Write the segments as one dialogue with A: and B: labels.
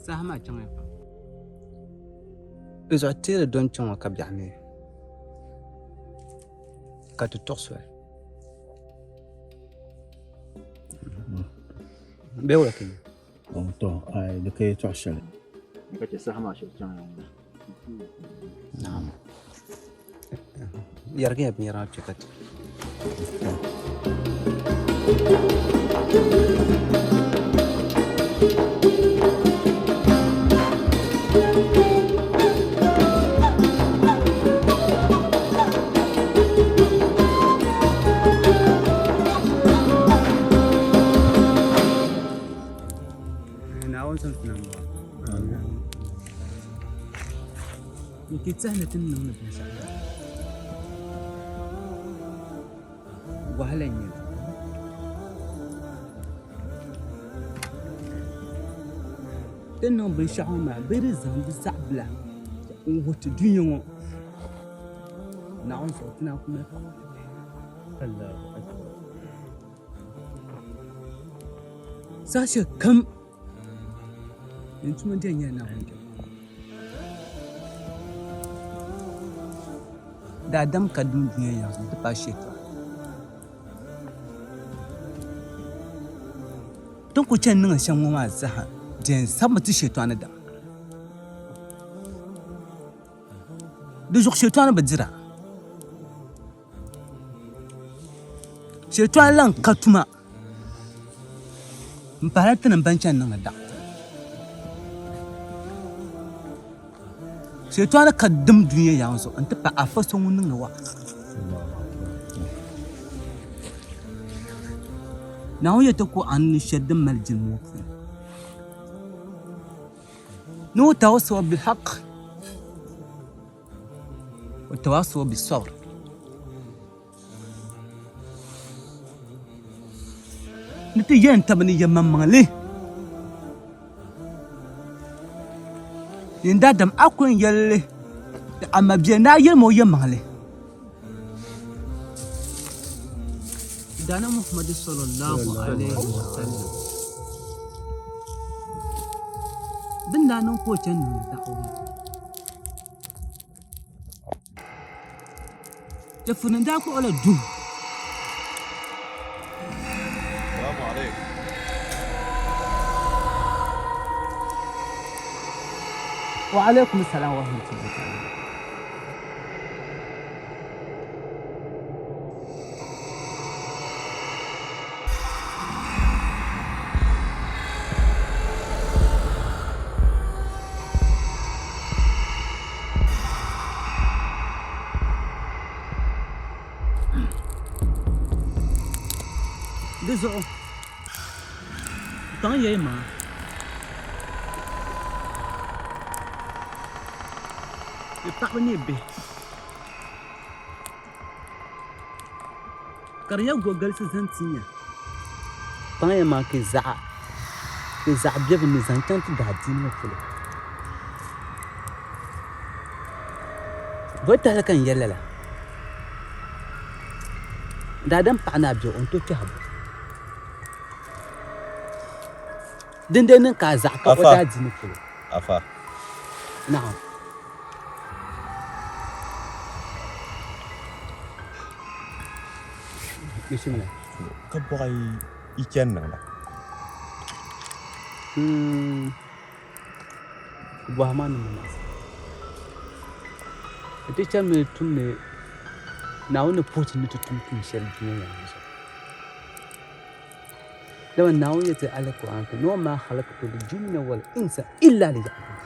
A: Saha maa chaŋya pam. Di zuɣu teeri dɔn kpe ŋɔ ka biɛɣu neei, ka ti tuɣi soli. Bee wula ka yi?
B: To, ai di ka yɛtɔɣ shɛli. Ka chɛ saha maa shɛli chaŋya ŋɔ.
A: Naam. Yɛrigiya binyɛra maa kpe ka ti. Naawuni sunsuuni m-bɔŋɔ. N ti tɛhi ni ti ni niŋdi binshɛɣu maa, wahala n-nyɛ li. Ti ni niŋ binshɛɣu ŋɔ maa bɛ di zaŋ di zaɣ bila n-wuhi ti dunia ŋɔ Naawuni zuɣu ti naan ku mali paɣibu. Saha shɛli kam Din tuma n-dɛn nyɛla Naawuni jɛmbu. Daadam ka dum dunia yaɣa nti paai shɛtɔɣu. Ti ni kuli chani niŋdi shɛm ŋɔ maa zaa di yɛn sabimi ti shɛtɔɣu ni dama. Di zuɣu shɛtɔɣu ni bi dira. Shɛtɔɣu lan ka tuma. M pahila tinim ban chani niŋdi daɣu. Shɛtɔɣu ka dim dunia yaŋ zuɣu nti pahi afa so ŋun niŋdi wa'azi. Naawuni yɛli ti ku a ni shɛli din mali jilima ŋɔ puuni. Ni o tawasaw bil haq wa tawasaw bis sabr. Ni ti yɛn taba ni yɛlimaŋmaŋli. Yin daadam a ku yɛn yɛli li ni a mabia ni a yɛlimi o yɛlimaŋli. Daana Muhammadu sallallahu alaihi wa sallam din daa niŋ ka o chani niŋdi da'awa maa. Chɛfurinim daa kpuɣi o la duhi. Wa alaikum salam wa rahmatullahi ta'ala. Di zuɣu Kpaŋ ya yi maŋa. Ni paɣaba ni bihi. Ka di nyɛ gogalisi zaŋ ti ya. Kpaŋ ya maŋa ka yi zaɣa bebu ni zaŋ chaŋ ti daadiini ŋɔ polo. Bɔ tahili ka n yɛli lala? Daadam paɣa ni a be o ni tooi kpɛhi bɔ? Dindee niŋ ka a zaɣa ka o daadiini polo.
C: Afa.
A: Naam. Bismillah.
C: Ka bɔɣi yi chani niŋda?
A: Bɔhima maa ni niŋ Ti chanimi tumdi Naawuni ni puhi ti ni ti tum tuun shɛli dunia ŋɔ ni zuɣu. Dama Naawuni yɛli ti Alkur'aan ni, Wa maa khalaktul jinna wal insa illa liya'budun.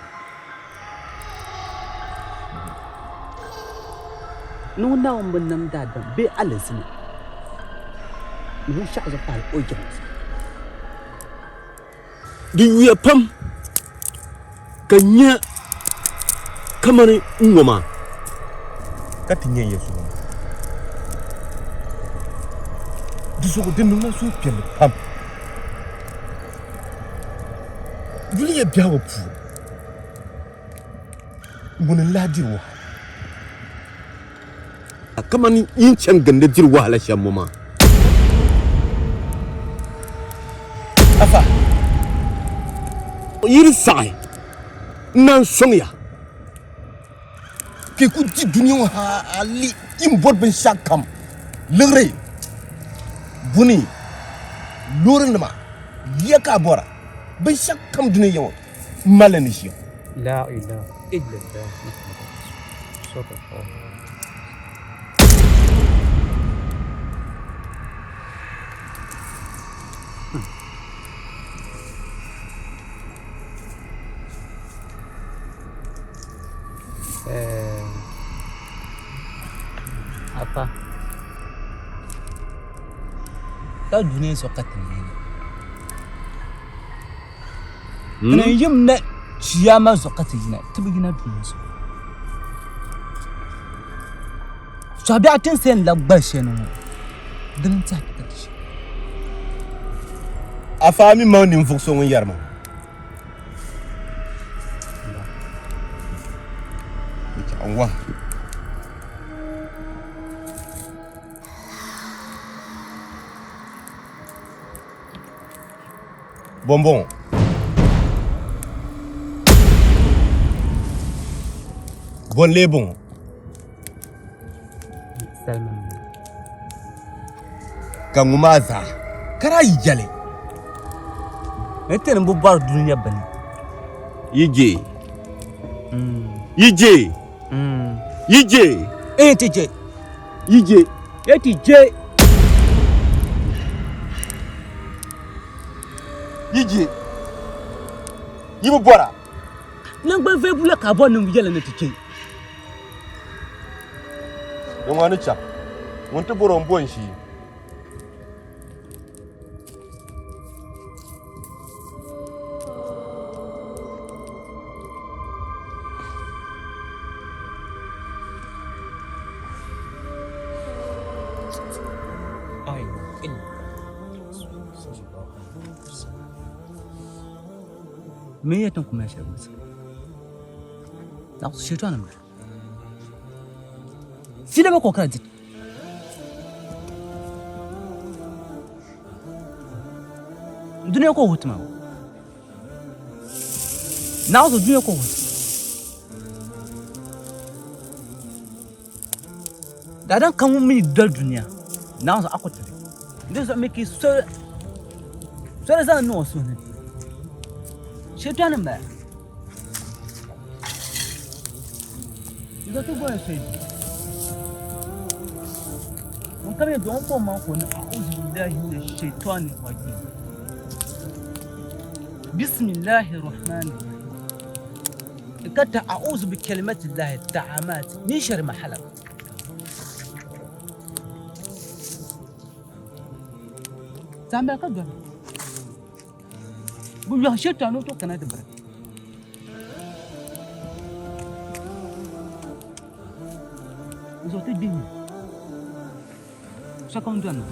A: Ni ŋun Naawuni bi nam daadam bee alizini ni binshɛɣu zuɣu pahila o jɛma zuɣu.
D: Di yuya pam ka n nya kamani n ŋɔ maa.
C: Ka ti nya Yesu ŋɔ. Di zuɣu di niŋ ma suhupiɛlli pam. Yuli ya biɛhigu puuni, ŋuni n-lahi diri wahala?
D: Kamani yi ni chani gindi diri wahala shɛm ŋɔ maa.
C: Afa!
D: Yi di saɣi n naan sɔŋ ya.
C: Ka yi ku di dunia ŋɔ hali yi ni bɔri binshɛɣukam, liɣiri, buni, loorinima, yiya ka a bɔra, binshɛɣukam dunia ya ŋɔ m malli ni ʒiya.
A: La ilaha illallah Muhammadu Rasulullah. Eh, apa? Ka dunia zuɣu ka ti yina. Ti yim na chiyaama zuɣu ka ti yina, ti bi yina dunia zuɣu. Sɔhibiɛɣu ti ni yɛn labi gbali shɛli ni ŋɔ, dini n-tiɛhi ti ka ti shee.
C: Afa a mi maŋ ninvuɣ so ŋun yɛri ma. N wahi. Bɔmbɔŋɔ. Bɔ n-lee bɔŋɔ? Ka ŋun maa zaa ka daa yi jɛli.
A: Ni ti ni bi bɔri dunia bini.
D: Yi je. Yi je. Yi je.
A: Eh, ti je.
D: Yi je.
A: Eh, ti je.
C: Yi je. Yi bi bɔra.
A: Naŋgban veebula ka a bɔri ni n yɛli ni ti je.
C: Di ŋɔ ni chaŋ, ŋun ti bɔr o m-bo n-shee.
A: Mini ya tin ku mali shɛli gbunni shɛtɔni m-bala. Fiila ba kɔkara di. Dunia ko wuti ma. Naawuni dunia ko wuti. Daadam kam ŋun mi doli dunia, Naawuni a ku tiri. Di zuɣu mi ka soli zaŋ niŋ o suhu ni. Shetani m-bala. Ti gooni so yi ŋun kam yɛn dɔŋ o maŋ ka o ni a'uzu billahi mina shaitani rajim bisimillahi rahmani rahim ka ta a'uzu bi kalimati llahi taamati min shari ma halak Zambia ka dɔni. Bɛ yɔhi shɛtɔɣu ni o tooi kana ti biri. N zuɣu ti gbihi sokam dɔni.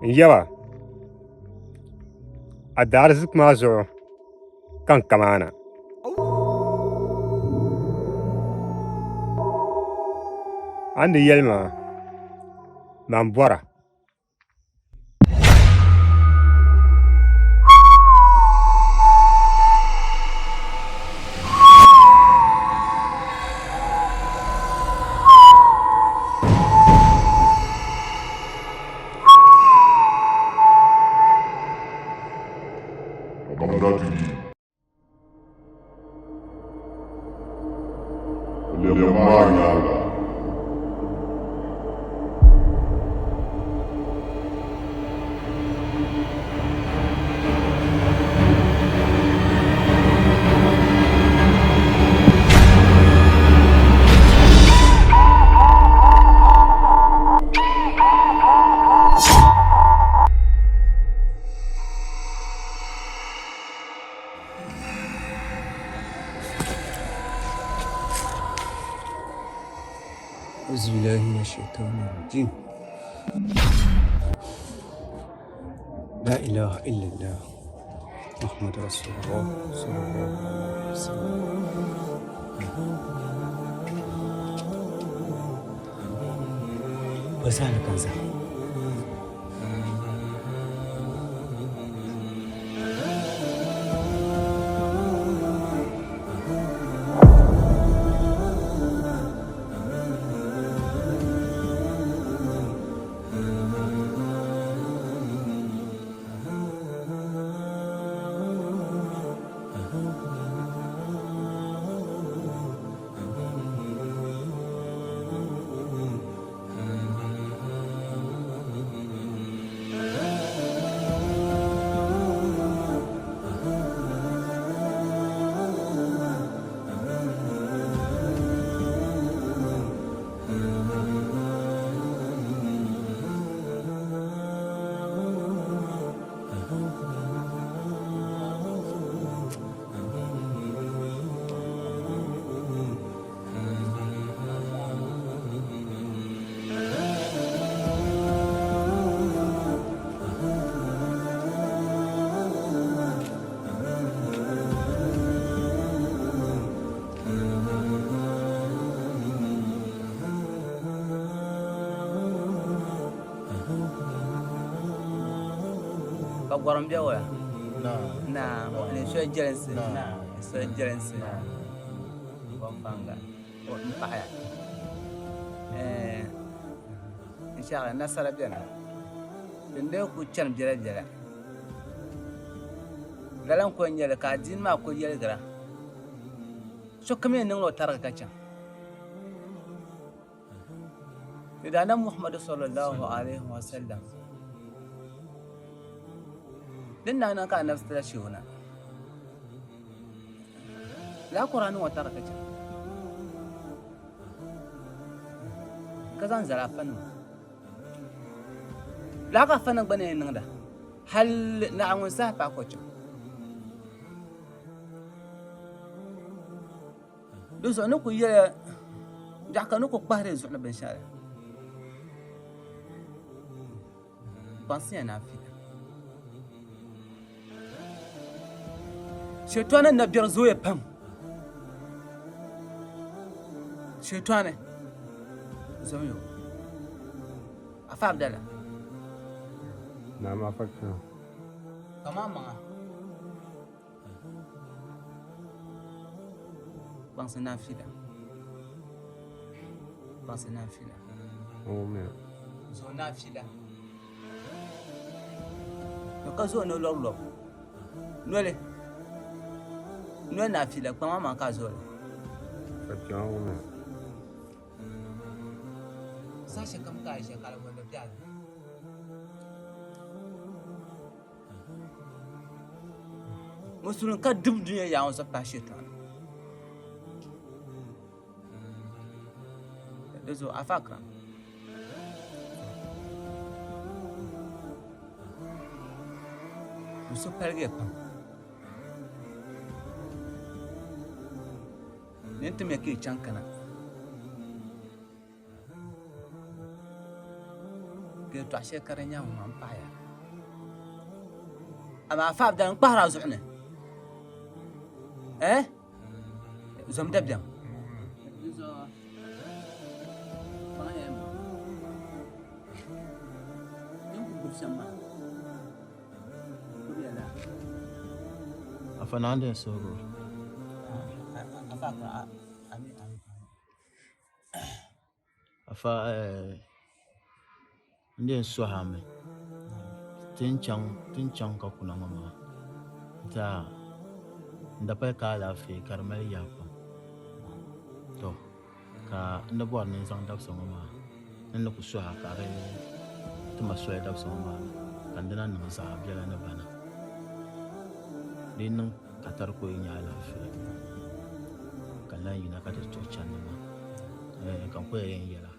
E: N yaba, a daariziki maa zuɣu ka n kamaana. A ni yɛli ma, Man bɔra.
F: Lɛm maa nyaaŋa.
D: أعوذ بالله من الشيطان الرجيم لا إله إلا الله محمد رسول الله صلى الله عليه وسلم
A: Ba sa kansa. gɔrim bɛ wala na ni soli jɛlinsi soli jɛlinsi n paɣaya n shɛhira nasara biɛni din lee ku chɛni biɛla biɛla lala n ku yɛn nyɛli ka adiini maa ku yɛligira sokam yɛn niŋla o tariga ka chɛŋ Ni daa Anabi Muhammadu sallallahu alaihi wa sallam din daa niŋ ka Anabi tila shehu na lala Qur'an ŋɔ tari ka chɛ ka zaŋ zali afa nima lala ka afa nim gba na yɛn niŋda hali Naawuni saha paai ka o chaŋ. Di zuɣu ni ku yɛliya biɛɣu ka ni ku kpahiri zuɣu ni binshɛli kpaŋsiya naafila shɛtɔni nabiɛri zooya pam shɛtɔni zooya afa abdala
E: Naam afa kpɛma.
A: Kaman maŋa Kpaŋsi naafila kpaŋsi naafila zuɣu naafila to ka zuɣu ni lɔbu lɔbu noli noli naafila kpaŋ maa ka a zuɣu saha shɛli kam ka a ʒiya ka alibarika bɛ a ni. Musulin ka dib dunia yaa ŋɔ zuɣu pahi shɛtɔni di zuɣu afa akram di so paligiya pam ni ti mi ka yi chaŋ kana Ka yɛltɔɣa shɛli ka di nyaŋ ŋɔ n paɣaya amaa fa abdala n kpahiri a zuɣu ni eh zom dabiɛm
B: Afa naa din suhigu. Afa n di yɛn suhi a mi ti ni chaŋ ka kuna ŋɔ maa zaa n dapali ka alaafee ka di mali yaa pam to ka n di bɔri ni n zaŋ dabisa ŋɔ maa n ni ku suhi a ka di ti ma soli dabisa ŋɔ maa ka n di na niŋ zaɣ biɛla ni bana di yi niŋ ka tari ka o yi nya alaafee ka n lahi yina ka ti tuhi chandi maa ka n ku yɛn yɛla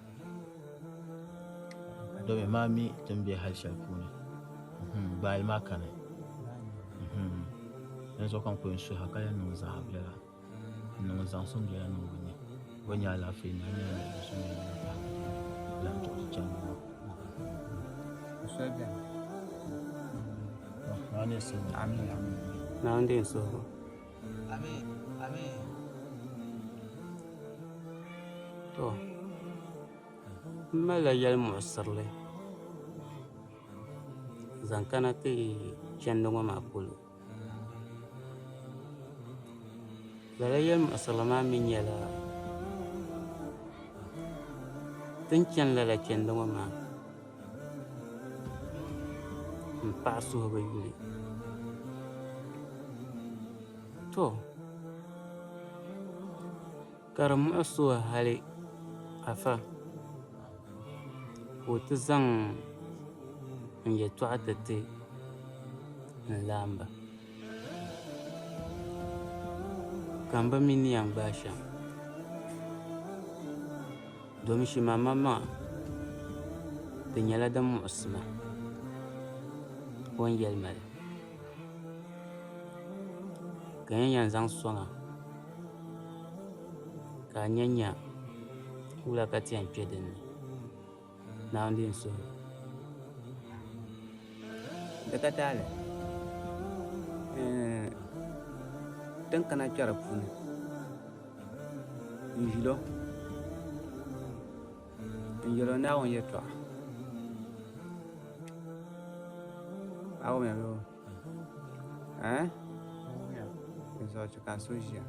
B: domi maa mi ti ni be hali shɛli puuni gbaali maa kani dinzuɣu ka n ku yɛn suhi a ka yɛn niŋ zaɣ biɛla n niŋ zaŋsim biɛla niŋ bi ni o nya alaafee ni a nyɛla ninvuɣ so ŋun yɛn pahi lahi tuhi ti chandi maa.
D: Naawuni deei n suhigu. To, m malila yɛlimuɣisirili zaŋ kana ti chandi ŋɔ maa polo. Lala yɛlimuɣisirili maa mi nyɛla ti ni chani lala chandi ŋɔ maa m paɣa suhu bi yuli. To ka di muɣisi o hali afa ka o ti zaŋ n yɛltɔɣa ti ti n laamba ka m bi mi ni yɛn gbaai shɛm domi shimaŋmaŋ di nyɛla din muɣisi ma o ni yɛli ma li. Ka n yɛn zaŋ sɔŋ a ka a nya nya wula ka ti yɛn kpe din ni. Naawuni di n suhu.
A: Di ka taali din kana kpɛri puuni n yilo n yɛl o Naawuni yɛtɔɣa.
G: A wumya bee? Eh? Dinzuɣu chɛ ka a suhu ʒiya.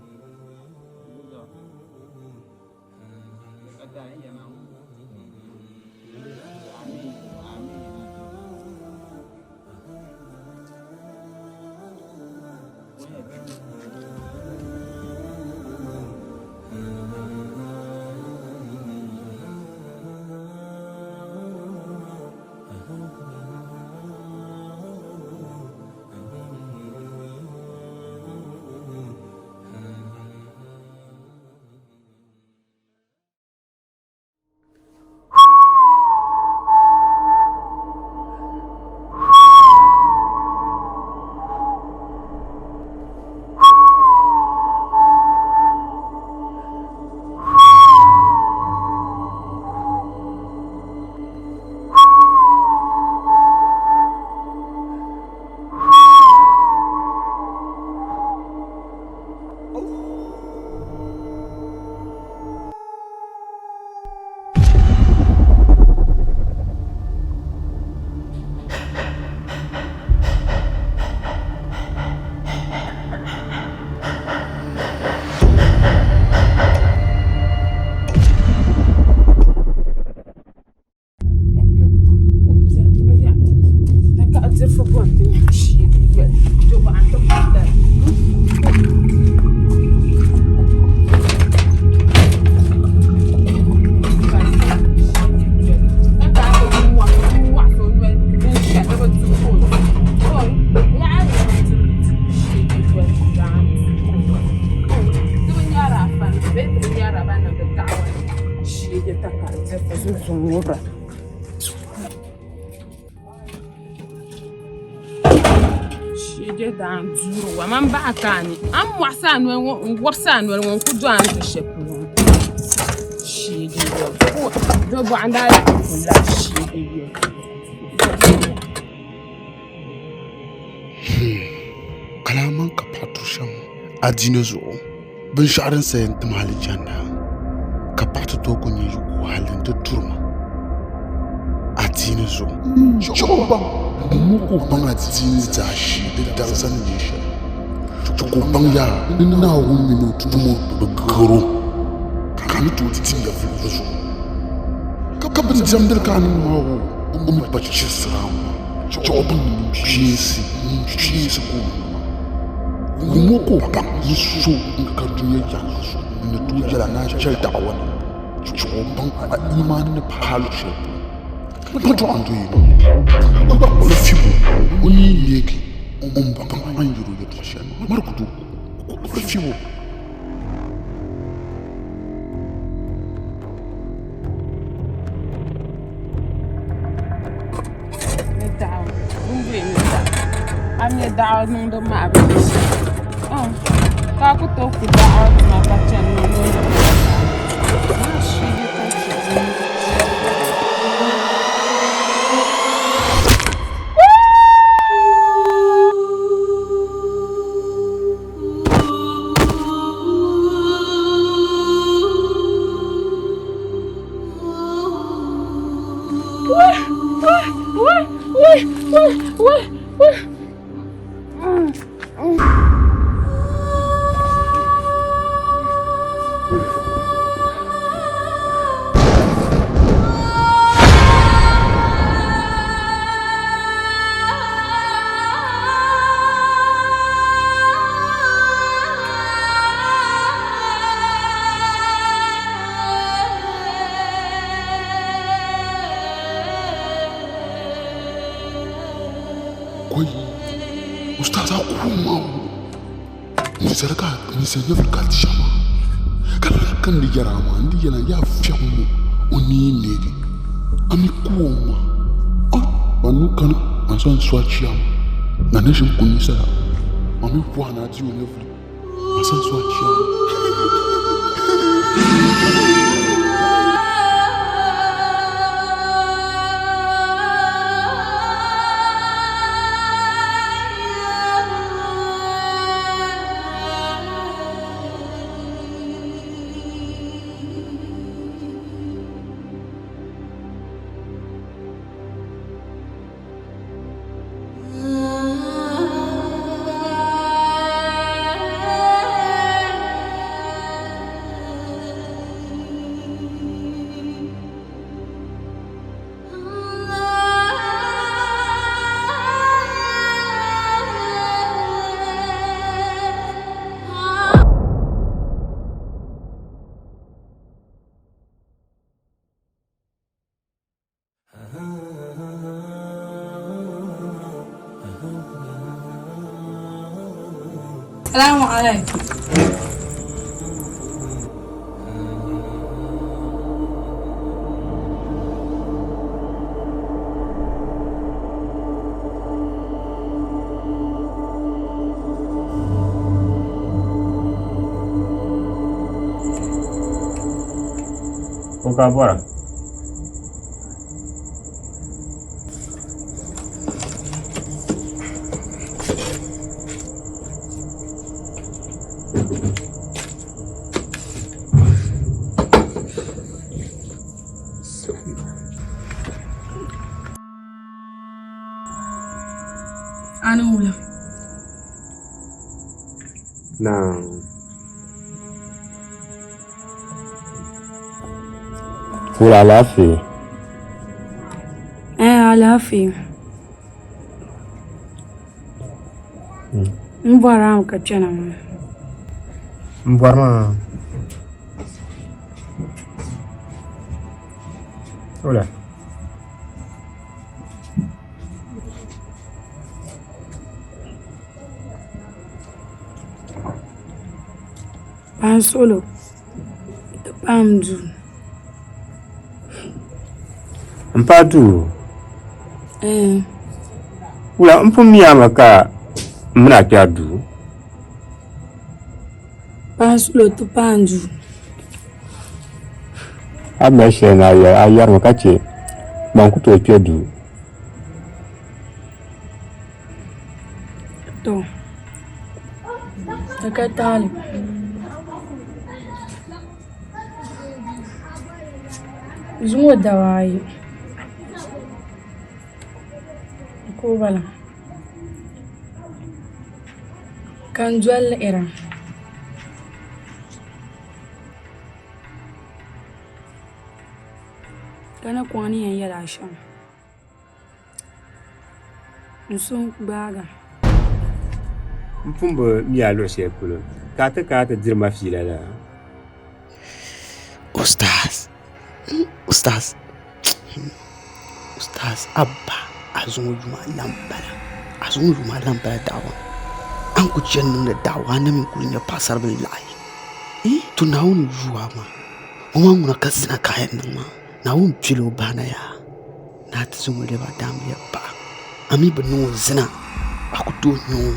G: Man baɣa ka a ni a ni mɔɣisi a noli ŋɔ n-wɔrisi a noli ŋɔ n-ku do a ni do shɛli polo ŋɔ sheegi do bɔɣu n-daa yi ku puli la sheegi
H: Ka laa man ka paɣa turi shɛm adiini zuɣu binshɛɣu din saya n-tim alijanna ka paɣa ti tooi ku nya yiko hali nti turi ma adiini zuɣu. Chɛ o baŋ m-mo ka o baŋ adiini zaashee di dariza ni nyɛ shɛli. Chɛ ka o baŋ yaa ni Naawuni mini o tumo bi gar o ka a ni tooi ti nyɛvili di zuɣu. Ka bɛ ni diɛmdili ka a niŋ maa o, o mi pa chirisira a maa. Chɛ o baŋ ni ninkpiinsi ka o niŋ maa. Wum o ka o baŋ yi so n-ka dunia yaɣa zuɣu n-ni tooi yɛl a ni a chɛli da'awa ni. Chɛ o baŋ a imaani ni paai luɣ shɛli polo. Ka dɔɣi n-do yi ni. O gba kpuɣila fibu o ni yi neegi o ni baŋ a ni yɛr o yɛtɔɣ shɛli maa. Mari ku tooi kpuɣila fibu.
I: Ka ku tooi ku daɣu tuma ka chani ni o
H: Koi, ustaz a ku ma wo. Ninsal ka ninsal nyɛvili ka ti shɛm maa ka lala ka n di yɛra maa n di yɛla yaa fiɛŋ ŋɔ o ni yi neegi a mi ku o ma a ban nuu kani a ni su a chia na ni ʒini ku ninsala a mi bɔhi ni a di o nyɛvili a san su a chia
I: Salamu alaikum.
E: O ka bɔra.
I: A ni wula?
E: Naam. Wula alaafee?
I: Eh, alaafee. N bɔri a mi ka kpɛna maa.
E: N bɔri maa. Wula?
I: Paɣa n suɣulo ti paai n duu.
E: N paai duu?
I: Ɛɛn.
E: Wula n pun mi a mi ka m mini a kpe a duu?
I: Paɣa n suɣulo ti paai n duu.
E: A mali shɛli ni a yɛli a yɛrimi ka che ban ku tooi kpe duu.
I: To, di ka taali. Zuŋɔ dabaayi ka o bala ka n doli lihira. Ka ni kɔŋ ni yɛn yɛli a shɛm. N suhu gbaaga.
E: M pun bi mi a luɣ shɛli polo, ka a ti kana ti diri ma fiila la.
H: Ustaz, Ustaz, Ustaz, a ba a zaŋ o yuma lan bala, a zaŋ o yuma lan bala daawa. A ni ku chani niŋdi daawa a na mi n-kuli nyɛ paɣisaribila laɣi. To Naawuni yu a maa, ŋɔ maa ŋuna ka zina ka a yɛn niŋ maa. Naawuni pili o bahina yaa ni a ti zaŋ o lɛbi a daamiliya paɣa, a mi bi niŋ o zina, a ku tooi nya o.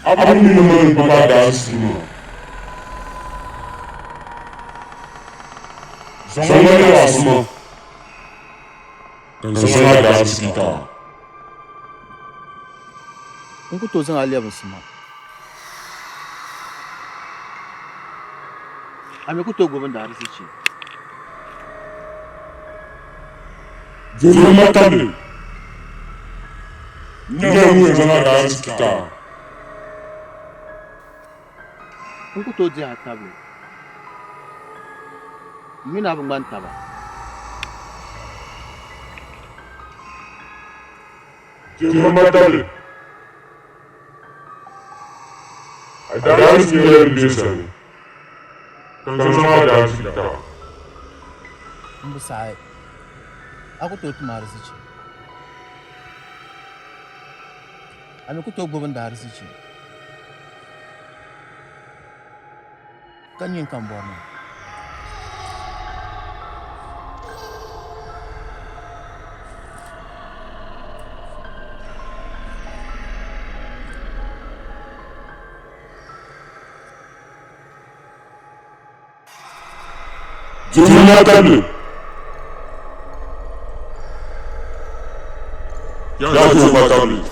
F: A bi mi ni mani m-pa ka daarisiki maa. Zaŋ ma lɛbi a suma, ka n zaŋ a daarisiki ti a.
B: N ku tooi zaŋ a lɛbi n suma. A mi ku tooi gbubi n daarisichi.
F: Doli ma tabili. N nyɛla ŋun yɛn zaŋ a daarisiki ti a.
B: N ku tooi dihi a tabili. M mini a bi ŋmani taba.
F: Doli ma tabili. A daarisiki nyɛla din be n sani. Ka n zaŋ a daariziki ti a.
B: M bi saɣi a ku tooi tim arizichi. A mi ku tooi gbubi n daarizichi. Ka nyini ka m bɔri maa.
F: Jurima tabili. Yaa jurima tabili.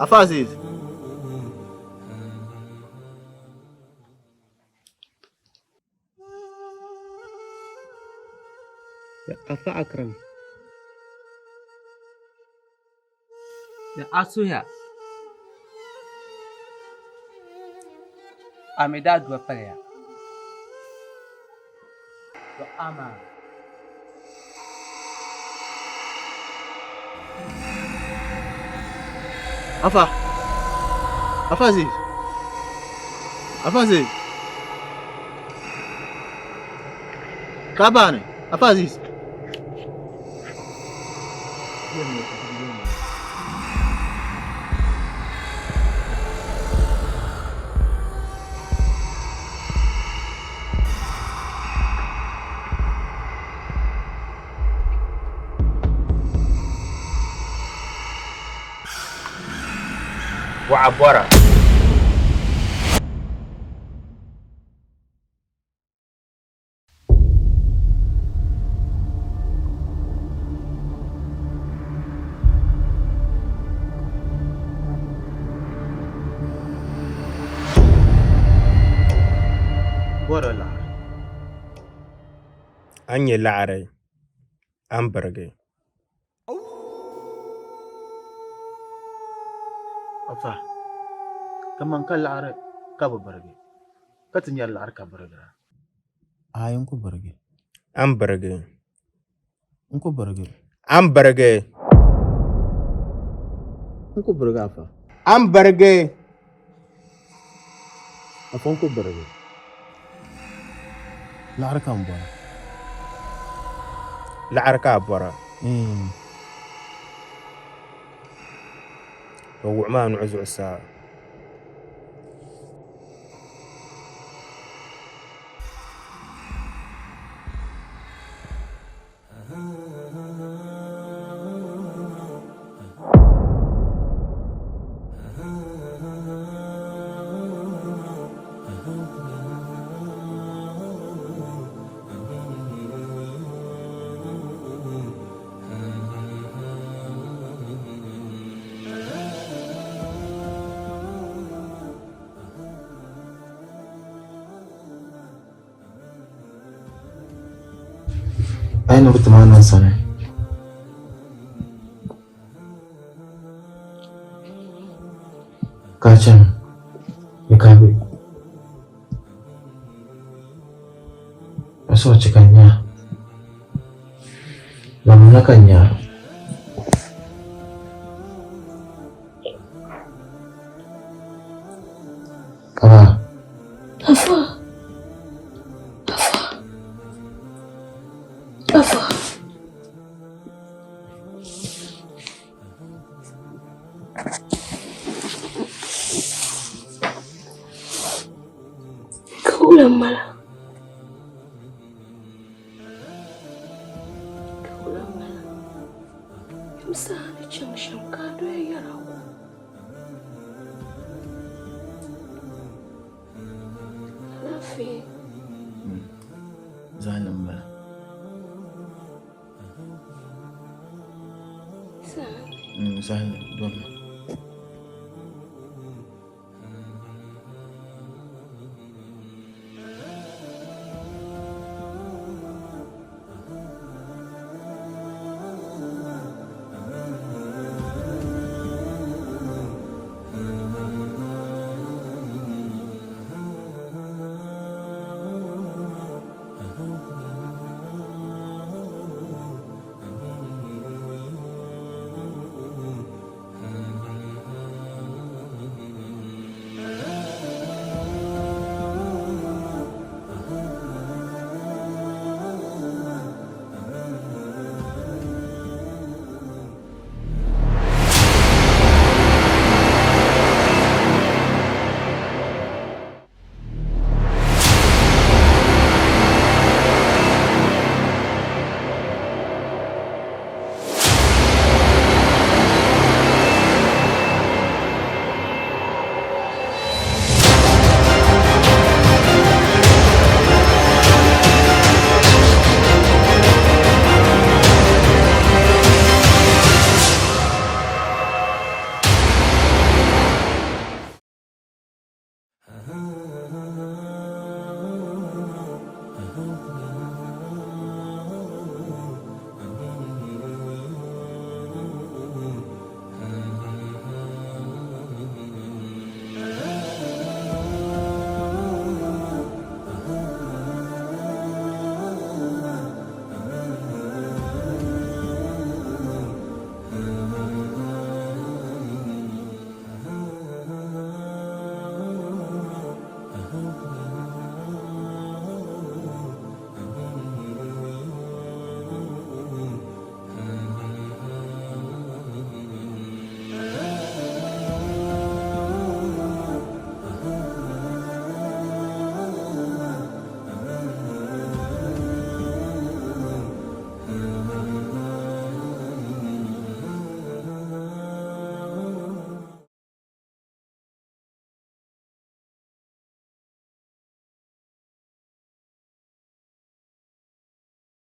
B: Afa Aziz.
D: Afa Akram.
A: Ni a suhiya a mi daa dua paliya. To amaa.
B: Afa. Afa Aziz. Afa Aziz. Ka baani. Afa Aziz.
E: Waɣa bɔra.
B: Bɔra laɣiri.
E: A ni nya laɣiri, a ni birigi.
B: Afa, kaman ka laɣiri ka bi birigi, ka ti nyari laɣiri ka birigira. Aai, n ku birigi.
E: A ni birigi.
B: N ku birigi.
E: A ni birigi.
B: N ku birigi afa.
E: A ni birigi.
B: Afa n ku birigi. Laɣiri ka n bɔra.
E: Laɣiri ka a bɔra. O wuɣimi a nuhi zuɣusaa.
B: A yi ni bi tim a niŋ sani. Ka a chani ni ka a be. A suhu chɛ ka n nya a. Lamina ka n nya a. Afa.
I: Afa. Afa. Afa. Ka wula m-bala. Ka wula m-bala. Yimsa a ni chaŋ shɛm ka a doya yɛra ko. Alaafee.
B: Zahali m-bala.
I: Zahali?
B: Zahali, dolima.